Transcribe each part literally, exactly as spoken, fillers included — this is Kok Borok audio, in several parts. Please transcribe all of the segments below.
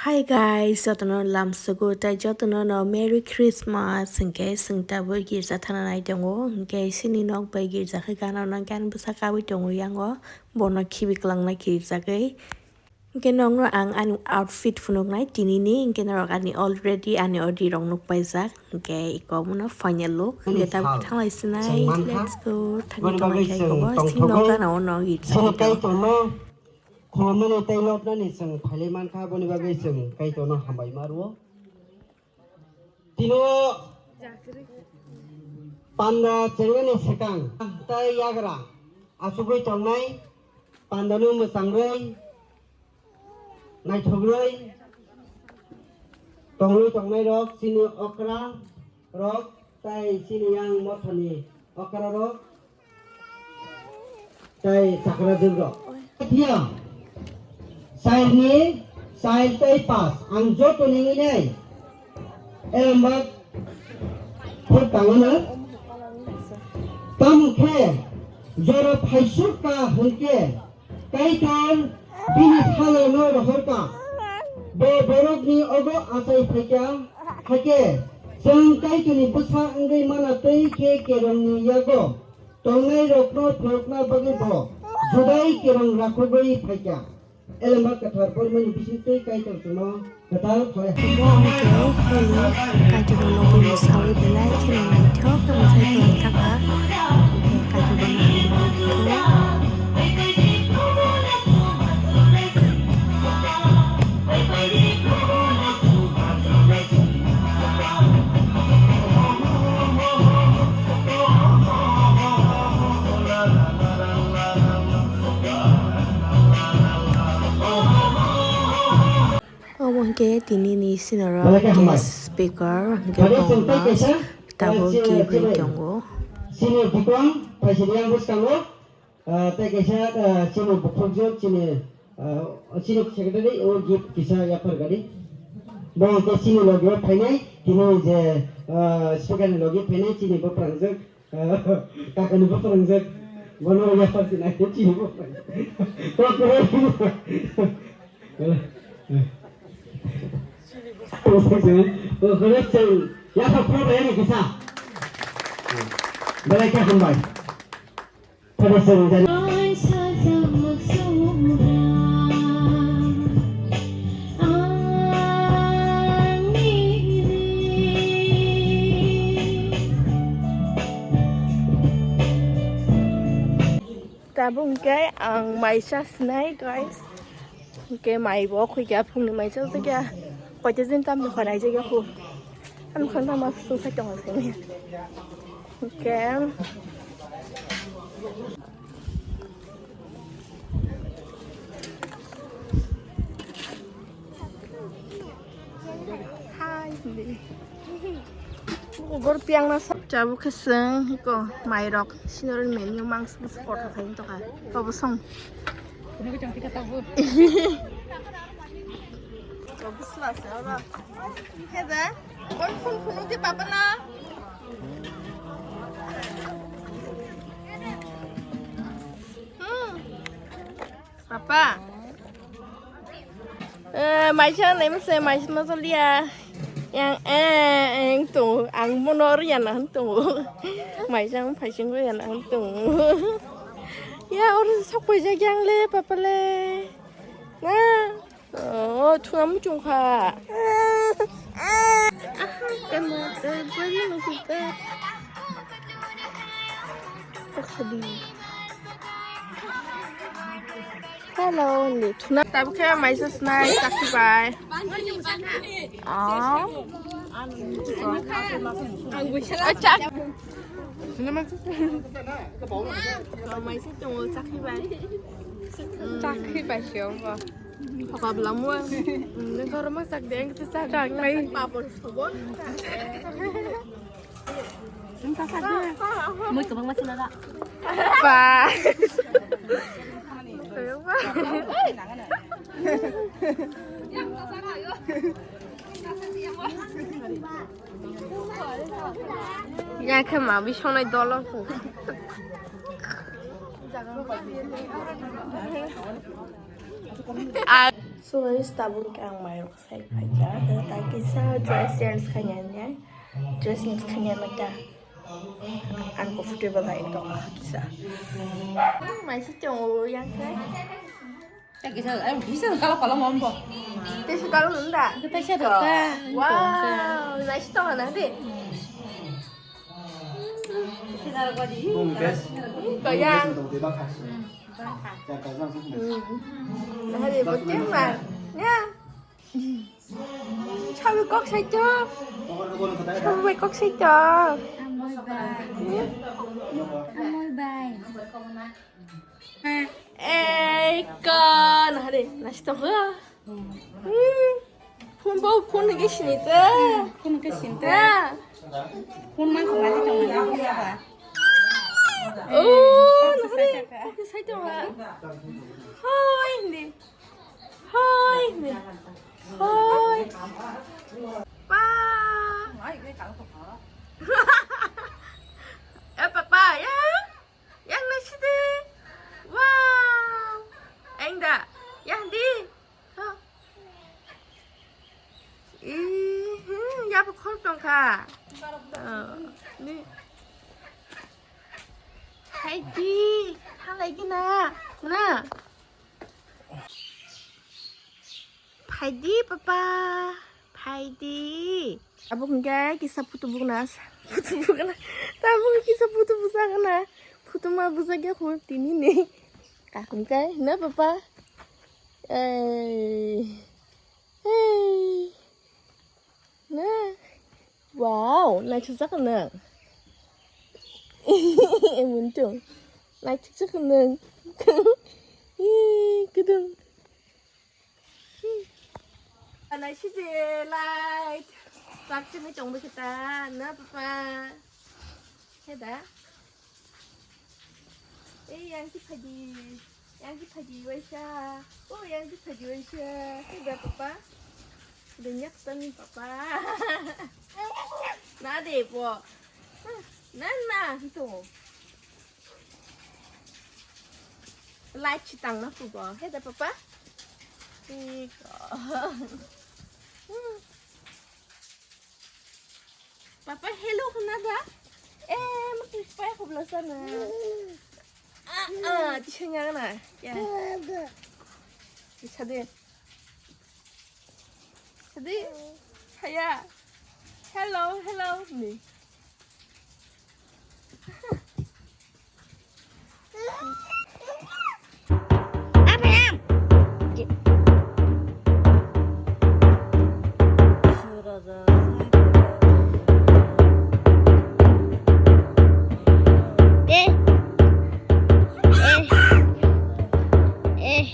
Hi guys, jotono lamsogo tai jotono no Merry Christmas. Hinkhe chwng tabuk girja thana nai tongo, hinkhe chini nok bai girja khe gana no gan bwsa kabui tongo yango, bono khibi kwlangna khirijagwi. Hinkhe nokno ang ani outfit phunuknai tinini, hinkhe norok ani already ani odi rok nukpaijak, hinkhe iko bono final look, hinkhe tabuk thanglai sinai, let's go, thani tongnai khai kobo, sini nok gana o no girja khe tongo. Khulumnani tei lobnani chwng phailai mankha, boni bagwi chwng Kaitorno hambai ma rwo. Tino panda chengnani swkang tei yagra achugwi tongnai, pandano mwchangrwi, naithokrwi tongwi tongnairok chini okra rok tei chini yang mothani okra rok tei chakra jwk rok. Phiya, sairni, sair tei pas, ang joto nini nai. Elembak phut tangwino. Tamo khe, jora phaisuk ka hwnkhe, Kaitor bini salano rohorka. Bo borokni ogo achai phaikha, hakhe chwng Kaitorni bwsa wngwi mana tei khe kerongni yago tongnai rokno phunukna bagwi bo Judai kerong rakhogwi phaikha. Elembak kwthar porimani bisingtwi Kaitor chwngno kwtal khlai. Bo hwnkhe hwnwi Kaitorno nugwi mwsawi belai kheno naithok tei mwthai tongwi thangkha. Hwnkhe Kaitorno hambai. Omo hwnkhe tinini sinoro guest speaker hwnkhe Bongmas tabuk gift bai tongo. Sini bwkang phaisidi yang bwskango, ah, tei kaisa, ah, chini bukhukjwk chini, ah, chini secretary o gift kisa yaphar gadi. Bo hwnkhe chini logi o phainai tini je, ah, speaker ni logi phainai chini bwprangjwk. Kakani bwprangjak, bono yapar sinai, chini bwprangjak. Kok kwrwi. Kok kwrwi chwng yapar phano bai ani kisa. Belai khe hambai. Phano chwng jani. Tabuk hwnkhe ang mai cha sinai, guys. Hwnkhe mai bo khwikha, phungni mai cha jakya. Koita jin tam dukha nai jakya khu. Ang khang tama sung sai tongo saimanya. Hwnkhe. Hai, hindi. Ubor piang na sa. Chabu kheseng, iko, mairok, sinorin menu, mangsa, mangsa, kotor khai, toka. Tobo song. Tobo sla, sla, sla. Heda, kon phone, phone, uti papa na. Hmm. Papa. Eh, maisa nai masa, maisa masa lia. Yang, eh, yang tu, ang mono ria na tu. Maisa ang phaising ria na tu. Ya, orang sok paisa yang le, papa le. Nah. Oh, thuna muchung kha. Aha, temo, temo, temo, temo. Hello, ni thuna. Tabuk khe maisa snai, chakhi bai. Oh. Chak. Maisa tongo, chakhi bai. Chakhi bai se obo. Hoka bwlamo. Nokha rwma chak de, ang kisa chak. Chak nai. Papor sobo. Nwng ta chak de. Mui kwbangma sina da. Ba. Ya khe ma bisongnai dolo. Ah, So guys, tabuk ang mairok sai phaikha. Tei kisa dress change khainani, dress change khainani ta uncomfortable hai tongkha kisa. Mai si tongo yang kai. Tei kisa, eh, kisa kalo kalo mambo. Tei si kalo nunda. Tei si tongo. Wow, mai si tongo na de. Kau yang. Hari bukeng mar. Ya. Sabi kok saito. Sabi kok saito. Amoy bai. Amoy bai. Eh, kan hari nasi tong ha. Hmm. Phone bo phone ke sini te. Phone ke sini te. Ya. Phone ma ko ma te tong ya ba. Oh, nahari. Kok saito ha. Hoi ni. Hoi ni. Hoi. Pa. Eh, papa, ya. Yang nasi de. Wow. Engda. Yang di. Ih, hmm, ya bo khol tongkha. Oh, ni. Hai di, halai di na. Na. Phaidi papa, phaidi. Abo hwnkhe kisa photo bukna, photo bukna. Tabuk kisa photo bujak na. Photo ma bujak ya khun tini ni. Kaham kai na papa. Ei. Ei. Na. Wow, naithokjak nang. Muntung. Naithokjak nang. Ih, kudung. Anai sije light. Chak chini tong bwkhe ta na papa. Heda. Ei yang ki phaidi. Yang ki phaidi waisa. Oh yang ki phaidi waisa. Heda papa. Denyak tani papa. Na de po. Na na hito. Light si tang na pugo. Heda papa. Iko. Papa hello khna da. Eh, mukti pai khobla sana. Ah, ah, tisanya na. Ya. Tisade. Sadi, saya. Hello, hello, ni. Apa ya? Eh. Eh. Eh.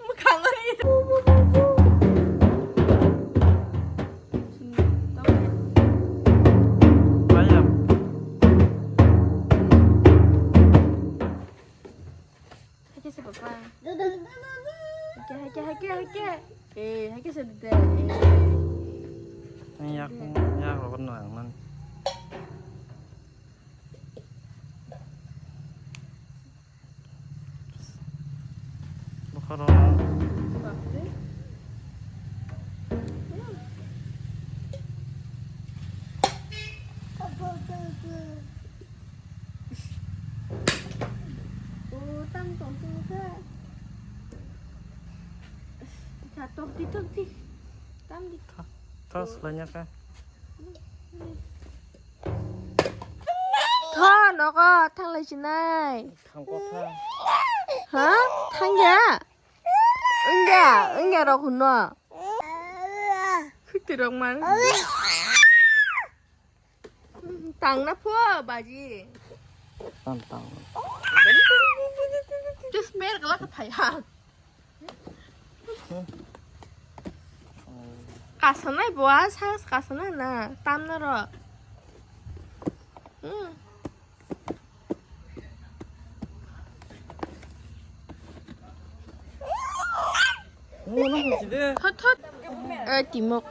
Mwkhang ri. Haikhe se papa. Haikhe, haikhe, haikhe, haikhe. Eh, haikhe se de. Eh. Yak, yak rok no ang man. Bokhorok. O, tang tong tong kha. Kha tok di, tok di. Tam di. Tha, tha, swlainya kha. Tho, nogo thanglai sinai. Thangkotha. Ha? Thangya? Wngya, wngya rok hwnno. Khwtwirok man. Tangna pho, baji. Tam, tam. Just mer gala ka phai ha. Kasanai bo, a sa kasanai na, tamna ro. Hmm. Thot thot. Eh, timok.